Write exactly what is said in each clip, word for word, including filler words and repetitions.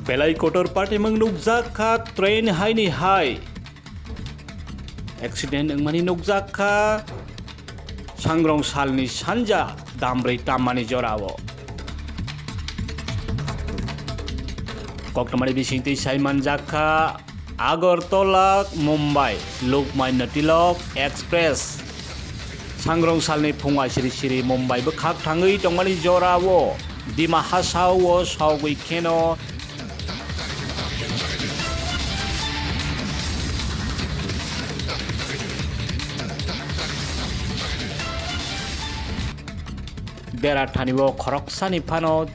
Belai kotor patimung nukjak kha train haini hai. Accident wngmani nukjak kha Sangrong salni sanja dambrwi tammani jorao. Koktwmani bisingtwi sai manjak kha Agartala Mumbai Lokmanya Tilok Express. Sangrong salni phung aisiri siri Mumbai bwkhak thangwi tongmani jorao Dima Hasao o sogwi kheno dera thani o khoroksani phano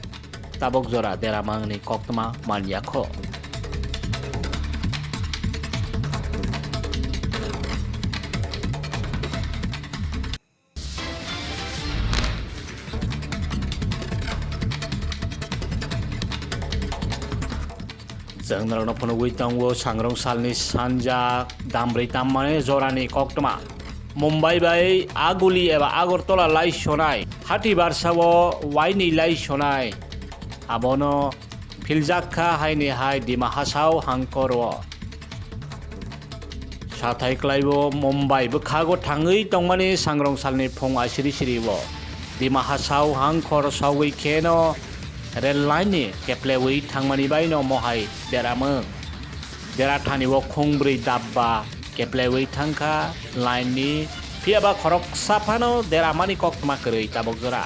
tabok jora dera mangni koktwma man ya kho. Chwng norokno phunugwi tongo, Sangrong salni sanja dambrwi tammani jorani koktwma. Mumbai bai Aguli eba Agartala laisonai, hati barsao waini laisonai. Abono philjak kha haini hai Dima Hasao hangkoro. Sathai klaibo Mumbai bwkhago thangwi tongmani Sangrong salni phung aisiri siri o Dima Hasao hangkor sogwi kheno rel line ni keplewi thangmani baino mohai deramung. Dera thani o khungbrwi dabba keplewi thangkha line ni, phiyaba khoroksa phano deramani koktwma kwrwi tabok jora.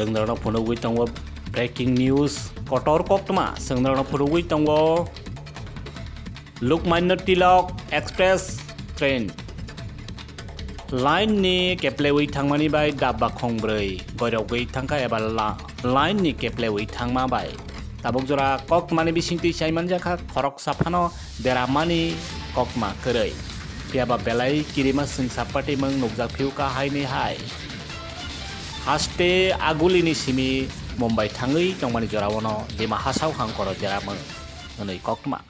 Chwng norokno phunugwi tongo breaking news, kotor koktwma. Chwng norokno phunugwi tongo Lokmanya Tilok Express train line ni keplewi thangmani bai dabba khongbrwi goirogwi thangkha eba la-, line ni keplewi thangma bai. Tabuk jora koktwmani bisingtwi sai manjakha khoroksa phano deramani koktwma kwrwi. Phiyaba belai kirima swngsa patimung nukjak phiu kha haini hai. Haste Agulini simi Mumbai thangwi tongmani joraono Dima Hasao hangkoro deramung hwnwi koktwma.